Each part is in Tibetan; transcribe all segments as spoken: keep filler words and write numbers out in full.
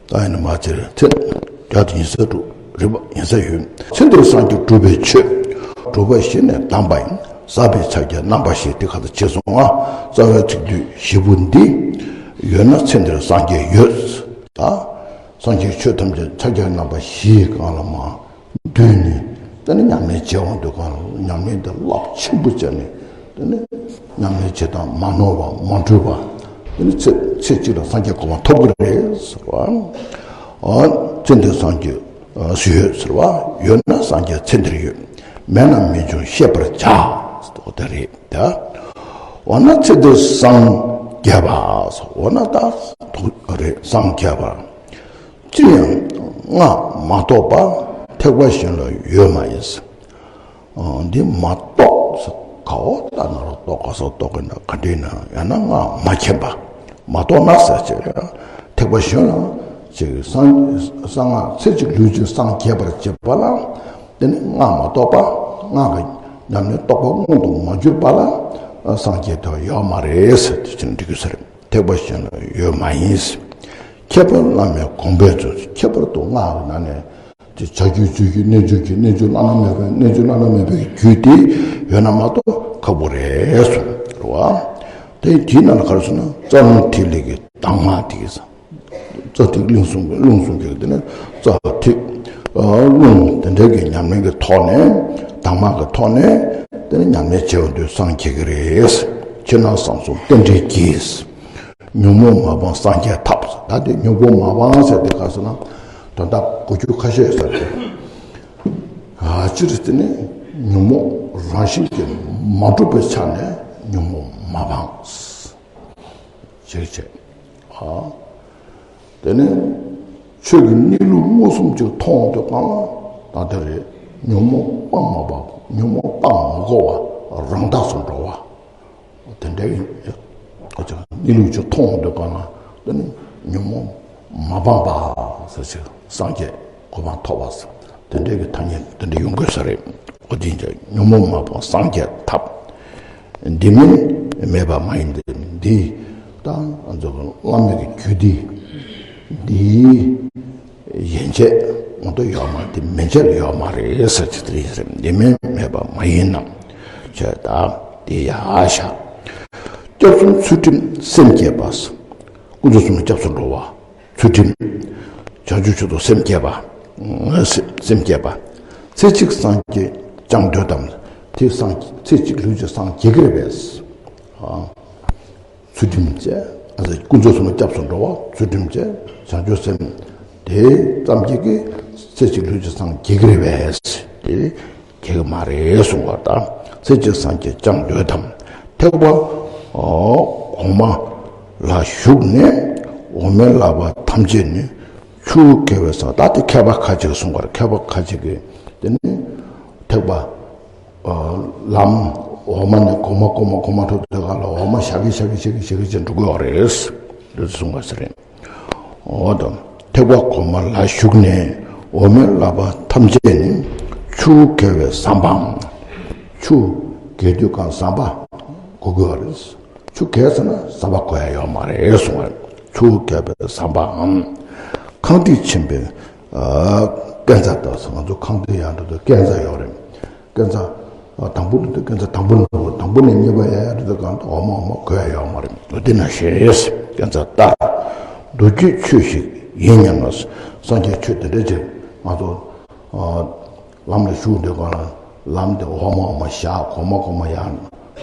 ད་ཡིན་ན་མ་ཚེ་ཚེ་བརྒྱ་དང་ཉི་ཤུ་རྩ་དྲུག་རིམ་པ་ཡིན་ས་ཡོད། ཚེ་འདིར་སངས་རྒྱས་སྒྲུབ་པའི་ཆོས། སྒྲུབ་པ་བཞི་ནས་གདམས་པ་ཡིན། ཟབ་པའི་ཕྱག་རྒྱའི་རྣམ་པ་བཞི། དེ་ག་ཚོད་བྱས་སོང་ང་། རྩ་བའི་ཚིག་བསྡུས་བཞི་པོ་འདི་ཡོད་ན་ཚེ་འདིར་སངས་རྒྱས་ཡོད། ད་སངས་རྒྱས་ཆོས་ཐམས་ཅད་ཕྱག་རྒྱའི་རྣམ་པ་བཞིའི་སྒང་ལ་མ་བསྡུས་ནས། དེ་ནི་ཉམས་ལེན་བྱེད་འོང་དུས་སྒང་ལ་ཉམས་ལེན་དེ་རླབས་ཆེན་པོ་བྱས་ནས། དེ་ནི་ཉམས་ལེན་བྱེད་སྟངས་མ་ནོར་བ་མ་འཁྲུལ་བ། དེ་ནི་ཚེ་ཚེ་གཅིག་ལ་སངས་རྒྱས་གོ་འཕང་ཐོབ་ཀྱི་རེད་ཟེར་བ། ཨ། ཚེ་འདིར་སངས་རྒྱས་སུ་ཡོད་ཟེར་བ། ཡོད་ན་སངས་རྒྱས་ཚེ་འདིར་ཡོད། མེད་ན་མི་འབྱུང་ཤེས་པར་བྱ། འོ་དེ་རེད་ད། འོ་ན་ཚེ་འདིར་སངས་རྒྱས་པ། འོ་ན་ད་རེད་སངས་རྒྱས་པ། ཅི་ཡང་སྔགས་མ་གཏོགས་པ་ཐེག་པ་གཞན་ལ་ཡོད་མ་ཡིན། འདི་མ་གཏོགས་ཟེར་ག་འོ་ད་ན་རོ་གཏོགས་ག་སོགས་གཏོགས་ཀྱི་ན་ག་འདྲེ་ན་ཡང་ན་སྔགས་མ་མཁྱེན་པ། མ་གཏོགས་ན་ཟེར་ཅེས་ཐེག་པ་གཞན་ལ་ཅིག་གསང་གསང་སྔགས་ཚེ་གཅིག་ལུས་གཅིག་སངས་རྒྱས་པར་བྱེད་པ་ལ། དེ་ནི་སྔགས་མ་གཏོགས་པ། སྔགས་ཀྱི་ཉམས་ལེན་རྟོགས་པ་མངོན་དུ་མ་གྱུར་པ་ལ་སངས་རྒྱས་དོན་ཡོད་མ་རེད་ཟེར་དེ་ཕྱིར་འགྲིག་གི་ཟེར། ཐེག་པ་གཞན་ལ་ཡོད་མ་ཡིན། ཁྱད་པར་བླ་མའི་དགོངས་པའི་ཚུལ། ཁྱད་པར་དུ་སྔགས་ཀྱི་ནང་ནས་དེ་བྱ་རྒྱུད་སྤྱོད་རྒྱུད་རྣལ་འབྱོར་རྒྱུད་རྣལ་འབྱོར་བླ་ན་མེད་པའི་རྣལ་འབྱོར་བླ་ན་མེད་པའི་རྒྱུད་དེ་ཡོད་ན་མ་གཏོགས་ཁག་པོ་རེད་གསུངས་རེད་བ། དེ་དེའི་ནང་ལ་ག་རེ་གསུངས་ན་རྩ་རླུང་ཐིག་ལེ་གི་དྭངས་མ་དེ་གི་ས། རྩ་ཐིག་རླུང་གསུམ་གྱི་རླུང་གསུམ་གྱི་དེ་ནི་རྩ་ཐིག་རླུང་དེ་འདྲའི་གི་ཉམས་ལེན་གྱི་ཐོག་ནས་དྭངས་མ་གི་ཐོག་ནས་དེ་ནི་ཉམས་ལེན་བྱེད་པ་དུས་སངས་རྒྱས་ཀྱི་རེད། ཕྱི་ནང་གསང་གསུམ་རྟེན་འབྲེལ་གྱིས། ཉོན་མོངས་མ་སྤངས་སངས་རྒྱས་ཐོབ། ད་དེ་ཉོན་མོངས་མ་སྤངས་ཟེར་དེ་ག་ཟེར་ན་དོན་དག་གོ་རྒྱུ་ཁ་ཤས་ཟེར་ཏེ། ཨ་སྤྱིར་དེ་ནི་ཉོན་མོངས་རང་བཞིན་གྱིས་མ་གྲུབ་པའི་ཆ་ནས་ཉོན་མོངས་མ་སྤངས། ཞེས་བྱས། ཨ། དེ་ནས་ཆོས་ཀྱི་གནས་ལུགས་མངོན་སུམ་ཅིག་མཐོང་དུས་སྒང་ལ་ད་དེ་རེད། ཉོན་མོངས་སྤང་མ་པ་ཉོན་མོངས་སྤང་མ་དགོས་པ་རང་འདག་སུ་འགྲོ་བ། དེ་འདྲའི་གནས་ལུགས་ཅིག་མཐོང་དུས་སྒང་ལ་དེ་ནི་ཉོན་མོངས་མ་སྤངས་པ་ཟེར་ཅིག་སངས་རྒྱས་གོ་འཕང་ཐོབ་པ་ཟེར་དེ་འདྲའི་གི་ཐ་སྙད་དེ་འདྲ་ཡོང་དགོས་ས་རེད། འོ་དེ་འདྲ་ཉོན་མོངས་མ་སྤངས་སངས་རྒྱས་ཐོབ། འདི་མིན་མེད་པ་མ་ཡིན་ཏེ། འདི་ད་ང་ཚོ་བླ་མེད་ཀྱི་རྒྱུད་འདི་འདི་ཡན་ཆད་ང་ཚོ་ཡོད་མ་འདི་མན་ཆད་ཡོད་མ་རེད་ཟེར་གྱི་དེ་ཡིན་ཟེར། འདི་མིན་མེད་པ་མ་ཡིན་ནམ་ཅེས་ད་འདི་ཡ་ཤ་སྐྱབས་གསུམ་ཚུལ་ཁྲིམས་སེམས་བསྐྱེད་པ། ཀུན་རྫོབ་གསུམ་ལ་སྐྱབས་སུ་འགྲོ་བ། ཚུལ་ཁྲིམས། བྱང་ཆུབ་མཆོག་ཏུ་སེམས་བསྐྱེད་པ། སེམས་བསྐྱེད་པ། ཚེ་གཅིག་སངས་རྒྱས་ཀྱང་འདོད་དམ། དེ་སངས་ཚེ་གཅིག་ལུས་གཅིག་སངས་རྒྱས་ཀྱི་རེད་པས། ཚུལ་ཁྲིམས་བཅས། ཀུན་རྫོབ་གསུམ་ལ་སྐྱབས་སུ་འགྲོ་བ་ཚུལ་ཁྲིམས་བཅས་བྱང་ཆུབ་སེམས། དེ་ཙམ་གྱིས་ཀྱི་ཚེ་གཅིག་ལུས་གཅིག་སངས་རྒྱས་ཀྱི་རེད་པས། དེ། ཁེགས་མ་རེད་གསུང་བ་དང་། ཚེ་གཅིག་སངས་རྒྱས་ཀྱང་འདོད་དམ། ཐེག་པ་གོང་མ་ལ་ཞུགས་ནས། འོག་མིན་བསླབ་པ་ཐམས་ཅད་ནི། ཆུ་བོ་བརྒལ་བའི་ཟམ། ད་དེ་མཁས་པ་ཁ་ཅིག་གསུང་བར་མཁས་པ་ཁ་ཅིག་གིས་དེ་ནི་ཐེག་པ་ལམ་འོག་མ་ནས་གོང་མ་གོང་མ་གོང་མ་འགྲོ་དུས་སྒང་ལ་འོག་མ་ཞག་གི་ཞག་གི་ཞག་གི་ཞག་གི་ཅིག་འགྲོ་གི་ཡོད་རེད། འདི་གསུང་བ་ཟེར། འོ་དང་། ཐེག་པ་གོང་མ་ལ་ཞུགས་ནས། འོག་མིན་བསླབ་པ་ཐམས་ཅད་ནི། ཆུ་བོ་བརྒལ་བའི་ཟམ་པའམ། ཆུ་བརྒལ་དུས་སྒང་ཟམ་པ་དགོས་ཀྱི་ཡོད་རེད། ཆུ་བརྒལ་ཟེར་ན་ཟམ་པ་དགོས་ཡ་ཡོད་མ་རེད་གསུང་བ། ཆུ་བོ་བརྒལ་བའི་ཟམ་པའམ། ཁང་ཐིག་ཆེན་པོའི་ཨ་སྐས་འཛེག་ལྟ་བུ། ང་ཚོ་ཁང་ཐིག་ཡར་འགྲོ་དུས་སྐས་འཛེག་ཡོད་རེད། སྐས་འཛེག་དང་པོ་འགྲོ་དུས་སྐས་འཛེག་དང་པོ་འགྲོ། དང་པོ་ནས་གཉིས་པ་ཡར་ཡར་འགྲོ་དུས་སྒང་དུ་འོག་མ་འོག་མ་དགོས་ཡ་ཡོད་མ་རེད། འོ་དེ་ནང་བཞིན་སྐས་འཛེག་ལྟ། མདོ་རྒྱུད་ཆོས་ཤིག་ཡིན་སྙམ་ན། སངས་རྒྱས་ཆོས་དེ་འདྲ་ཅིག་ང་ཚོ་ཨ་ལམ་ལ་ཞུགས་དུས་སྒང་ལ་ལམ་དེ་འོག་མ་འོག་མ་བཞག་གོང་མ་གོང་མ་ཡར།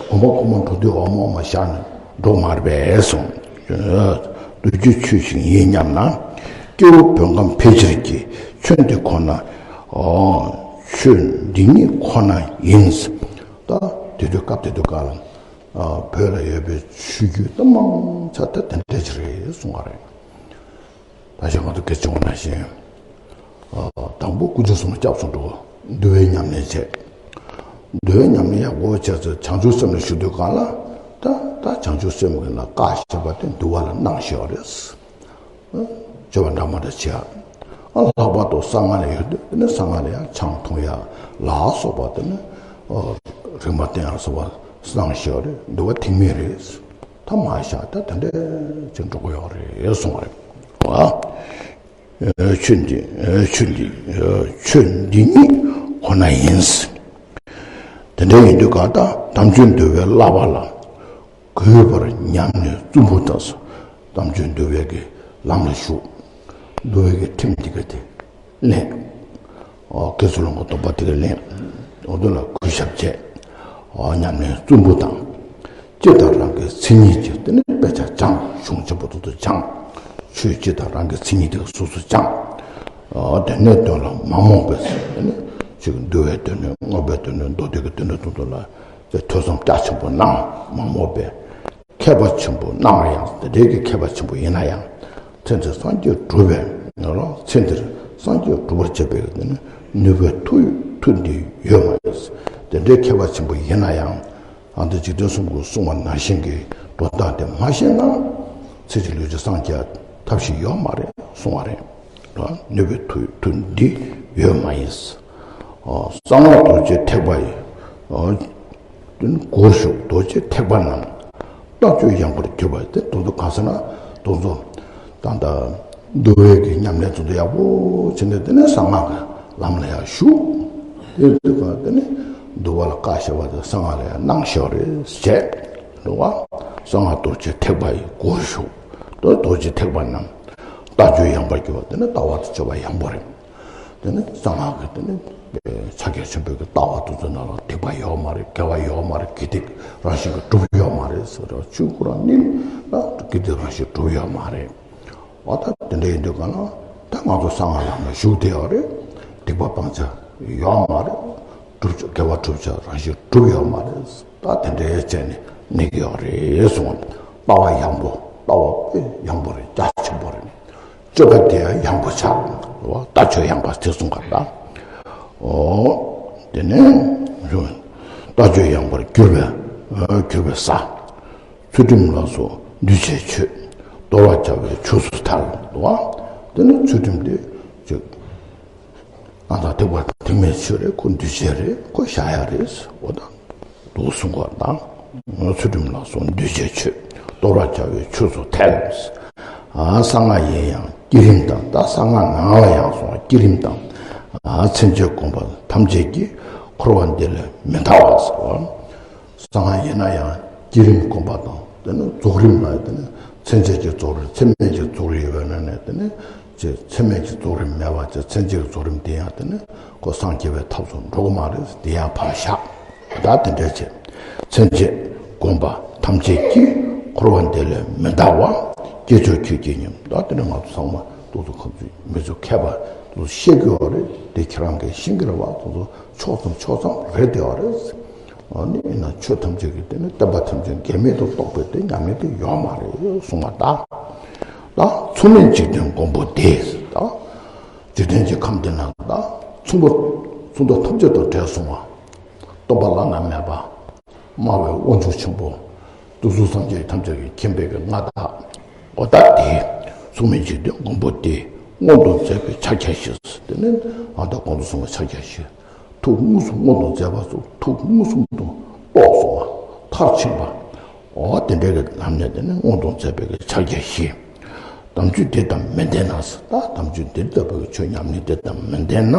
གོང་མ་གོང་མ་འགྲོ་དུས་འོག་མ་འོག་མ་བཞག་ནས་འགྲོ་མ་རེད་པས་གསུངས། མདོ་རྒྱུད་ཆོས་ཤིག་ཡིན་སྙམ་ན། སྐྱེ་བོ་བོད་ཁམས་ཕལ་ཆེར་གྱི་ཆོས་འདི་ཁོ་ན། ཨོ། ཆོས་འདི་ཉིད་ཁོ་ན་ཡིན། ད་དེ་དུས་སྐབས་དེ་དུས་སྒང་ལ་ཨ་བོད་ལ་ཡོད་པའི་ཆོས་བརྒྱུད་ད་མང་ཆ་ད་དེ་འདྲ་ཅིག་རེད་གསུང་བ་རེད། ད་ཅི་ང་ཚོ་སྐད་ཆ་བྱུང་ན་བཞིན། ཨ་དང་པོ་ཀུན་རྫོབ་གསུམ་ལ་སྐྱབས་སུ་འགྲོ། འདུལ་བའི་ཉམས་ལེན་བྱེད། འདུལ་བའི་ཉམས་ལེན་ཡག་པོ་བྱས་ཚེ་བྱང་ཆུབ་སེམས་ལ་ཞུགས་དུས་སྒང་ལ། ད་ད་བྱང་ཆུབ་སེམས་ཀྱི་ལ་བཀའ་བཞག་པ་དེ་འདུལ་བ་ལ་གནང་བཞག་རེད། ཨ་སྤྱོད་པ་འདྲ་མི་འདྲ་བྱེད་ཡ། ཨ་ལྷག་པར་དུ་གསང་སྔགས་ལ་ཡོད་དུས་ནི་གསང་སྔགས་ལ་ཡང་ཆང་འཐུང་ཡ་ལ་སོགས་པ་དེ་ནི་ཨ་རིག་མ་བསྟེན་ཡ་སོགས་པ་གནང་བཞག་རེད། འདུལ་བ་ཐེག་དམན་རེད། ད་མ་བཞག་ད་དེ་འདྲ་ཅིག་འགྲོ་གི་ཡོད་རེད་གསུངས་པ་རེད་བ། ཆོས་འདི་ཆོས་འདི་ཆོས་འདི་ཉིད་ཁོ་ན་ཡིན། དེ་འདྲ་ཡིན་དུས་ག་ད་དམ་ཆོས་འདུལ་བའི་བསླབ་པ་ལ་གུས་པར་ཉམས་ནས་བརྩོན་པོ་དང་། དམ་ཆོས་འདུལ་བའི་གི་ལམ་ལ་ཞུགས། འདུལ་བའི་གི་ཁྲིམས་འདི་ག་དེ་ལེན། ཨོ། དགེ་ཚུལ་སློང་གི་སྡོམ་པ་དེ་ག་ལེན། འོ་དེ་ལ་གུས་ཞབས་བྱས། ཨོ། ཉམས་ལེན་བརྩོན་པོ་དང་། སྤྱི་དང་རང་གི་མཚན་ཉིད་ཀྱི་དེ་ནི་དཔེ་ཆ་སྦྱངས། གཞུང་ཆེན་པོ་དེ་ཚོ་སྦྱངས། ཆོས་སྤྱི་དང་རང་གི་མཚན་ཉིད་དེ་སོ་སོ་སྦྱངས། ཨོ། དེ་ནས་དོན་ལ་མ་རྨོངས་པས། དེ་ནི་ཅིག་འདུལ་བའི་སྡེ་སྣོད་མངོན་པའི་སྡེ་སྣོད་མདོ་སྡེ་གི་སྡེ་སྣོད་དེ་ཚོ་ལ་དེ་ཐོས་བསམ་རྒྱ་ཆེན་པོ་གནང་། མ་རྨོངས་པས། མཁས་པ་ཆེན་པོ་རྣམས་ལ་ཡང་། དེ་འདྲའི་གི་མཁས་པ་ཆེན་པོ་ཡིན་ན་ཡང་། ཚེ་འདིར་སངས་རྒྱས་སྒྲུབ་པའི་ནོར་ལ། ཚེ་འདིར་སངས་རྒྱས་སྒྲུབ་པར་བྱེད་པའི་དེ་ནི་ནུས་པའི་མཐུ་མཐུ་འདི་ཡོད་མ་ཡིན། དེ་འདྲའི་མཁས་པ་ཆེན་པོ་ཡིན་ན་ཡང་། ཨ། འདི་འཇིག་རྟེན་གསུམ་གྱིས་གསུངས་པ་ནང་བཞིན་གྱི་འགྲོ་སྟངས་དེ་མ་ཤེས་ན། ཚེ་གཅིག་ལུས་གཅིག་སངས་རྒྱས་ཐབས་ཤེས་ཡོད་མ་རེད་གསུང་བ་རེད། ནུས་པའི་མཐུ་མཐུ་འདི་ཡོད་མ་ཡིན། ཨ། གསང་སྔགས་རྡོ་རྗེ་ཐེག་པ་ཡི། ཨ། དེ་ནི་སྒོར་ཞུགས་རྡོ་རྗེ་ཐེག་པ་རྣམས། ལྟ་སྤྱོད་ཡངས་པར་གྱུར་པ། དེ་དེ་ཚོ་གང་ཟེར་ན། དེ་ཚོ་ད་ལྟ་འདུལ་བའི་གི་ཉམས་ལེན་དེ་ཚོ་ཡག་པོ་བྱས་ནས། དེ་ནས་གསང་སྔགས་ཀྱི་ལམ་ལ་ཡར་ཞུགས། དེ་དུས་ག་དེ་ནས་འདུལ་བ་ལ་བཀའ་བཞག་པ་དེ་གསང་སྔགས་ལ་ཡར་གནང་བཞག་རེད་བྱས། འདུལ་བ། གསང་སྔགས་རྡོ་རྗེ་ཐེག་པ་ཡི་སྒོར་ཞུགས། རྡོ་རྡོ་རྗེ་ཐེག་པ་རྣམས། ལྟ་སྤྱོད་ཡངས་པར་གྱུར་པ། དེ་ནི་ལྟ་བ་དང་སྤྱོད་པ་ཡངས་པོ་རེད། དེ་ནི་གསང་སྔགས་ཀྱི་དེ་ནི་ཕྱག་རྒྱ་ཆེན་པོའི་གི་ལྟ་བ་དེ་ཚོའི་ནང་ལ་སྡིག་པ་ཡོད་མ་རེད། དགེ་བ་ཡོད་མ་རེད། དགེ་སྡིག་རང་བཞིན་གྱིས་གྲུབ་ཡོད་མ་རེད་ཟེར་རོ། ཆོས་ཁོ་རང་ནི་ལ་དགེ་སྡིག་རང་བཞིན་གྲུབ་ཡོད་མ་རེད། འོ་ད་དེ་འདྲ་ཡིན་དུས་ག་ན་ད་ང་ཚོ་གསང་སྔགས་ལམ་ལ་ཞུགས་བསྡད་ཡོད་རེད། སྡིག་པ་སྤང་བྱ་ཡོད་མ་རེད། སྒྲུབ་བྱ་དགེ་བ་སྒྲུབ་བྱ་རང་བཞིན་གྲུབ་ཡོད་མ་རེད། ད་དེ་འདྲའི་བྱས་ནས་གནས་ཀྱི་ཡོད་རེད་གསུངས། ལྟ་བ་ཡངས་པོ། ལྟ་བ་དཔེ་ཡངས་པོ་རེད། རྒྱ་ཆེན་པོ་རེད། སྤྱོད་པ་དེ་ཡང་ཡངས་པོ་ཆགས། ལྟ་སྤྱོད་ཡངས་པ་དེ་གསུངས་པ་ལ། འོ། དེ་ནས་ལྟ་སྤྱོད་ཡངས་པར་གྱུར་པའི་གྱུར་པའི་ས། ཚུལ་ཁྲིམས་ལ་སོགས་འདུས་བྱས་ཆོས། དོར་བར་བྱ་བའི་ཆོས་སུ་ཐལ། དེ་ནི་ཚུལ་ཁྲིམས་དེ་ཅིག་ཨ། ད་ཐེག་པ་ཐེག་དམན་ཆོས་རེད། ཁོ་འདུས་བྱས་རེད། ཁོ་བཞག་ཡ་རེད། འོ་ད་འདུག་གསུང་གོ། ད་ཚུལ་ཁྲིམས་ལ་སོགས་འདུས་བྱས་ཆོས། དོར་བར་བྱ་བའི་ཆོས་སུ་ཐལ། ཨ། གསང་སྔགས་ཡིན་ཡང་བསྐྱེད་རིམ་དང་། ད་གསང་སྔགས་ནང་ལ་ཡང་སོང་བསྐྱེད་རིམ་དང་། ཨ། མཚན་བཅས་སྒོམ་པ་ཐམས་ཅད་ཀྱིས། འཁོར་བ་འདི་ལས་མི་འདའ་བ་ཟེར་བ། གསང་སྔགས་ཡིན་ན་ཡང་བསྐྱེད་རིམ་སྒོམ་པ་དང་། དེ་ནི་རྫོགས་རིམ་ལ། དེ་ནི་མཚན་བཅས་ཀྱི་རྫོགས་རིམ། མཚན་མེད་ཀྱི་རྫོགས་རིམ་ཡོད་པ་ན་ནི། དེ་ནི་ཅེས་མཚན་མེད་ཀྱི་རྫོགས་རིམ་མེད་པ་ཅེས། མཚན་བཅས་ཀྱི་རྫོགས་རིམ་དེ་ཡང་དེ་ནི་ཁོ་སངས་རྒྱས་པའི་ཐབས་སུ་འགྲོ་གི་མ་རེད། དེ་ཡང་ཕར་བཞག། ད་དེ་འདྲ་བྱས། མཚན་བཅས་སྒོམ་པ་ཐམས་ཅད་ཀྱིས། འཁོར་བ་འདི་ལས་མི་འདའ་བ། སྐྱེས་མཆོག་ཁྱེད་ཀྱིས་སྙམ། ད་དེ་ནི་ང་ཚོ་ཚང་མ་ཏོག་ཙམ་ཁམས་ཚུལ་མི་ཚོ་མཁས་པ་ཚོ་ཤེས་དགོས་པ་རེད། དེ་ཁྱེད་རང་གིས་ཤེས་ཀྱི་རེད་བ། ཚོ་ཚོ་ཕྱོགས་ཙམ་ཕྱོགས་ཙམ་རེད་བསྡད་པ་རེད། ཨ་ནི་ཡིན་ན་ཆོས་ཐམས་ཅད་ཀྱི་དེ་ནི་བསྟན་པ་ཐམས་ཅད་འགལ་མེད་དུ་རྟོགས་པའི་དེ་ཉམས་ལེན་དེ་ཡོད་མ་རེད་གསུངས་པ། ད་ད་མཚུངས་མེད་འཇིག་རྟེན་མགོན་པོ་དེས། ད་འཇིག་རྟེན་གྱི་ཁམས་འདི་ན་ད་མཚུངས་པ་མཚུངས་ཟླ་ཐམས་ཅད་དང་བྲལ་སོང་བ། སྟོན་པ་བླ་ན་མེད་པ། སྨྲ་བའི་དབང་ཕྱུག་ཆེན་པོ། དུས་གསུམ་སངས་རྒྱས་ཐམས་ཅད་ཀྱི་མཁྱེན་པའི་གི་མངའ་བདག་འོ་ད་དེ། མཚུངས་མེད་འཇིག་རྟེན་མགོན་པོ་དེས། མངོན་དུ་མཛད་པའི་ཕྱག་རྒྱ་བཞི། དེ་ནི་ཨ། ད་གོང་དུ་གསུངས་པའི་ཕྱག་རྒྱ་བཞི། ཐུགས་མངོན་སུམ། མངོན་དུ་མཛད་པ་སོགས་ཐུགས་མངོན་སུམ་དུ་རྟོགས་སོང་བ། མཐར་ཕྱིན་པ། འོ་དེ་འདྲའི་གི་ལམ་ནས་དེ་ནི་མངོན་དུ་མཛད་པའི་གི་ཕྱག་རྒྱ་བཞི། དམ་ཆོས་འདི་དང་མི་ལྡན་ན་ཟེར། ད་དམ་ཆོས་འདི་ལྟ་བུའི་ཆོས་ཉམས་ལེན་འདི་དང་མི་ལྡན་ན།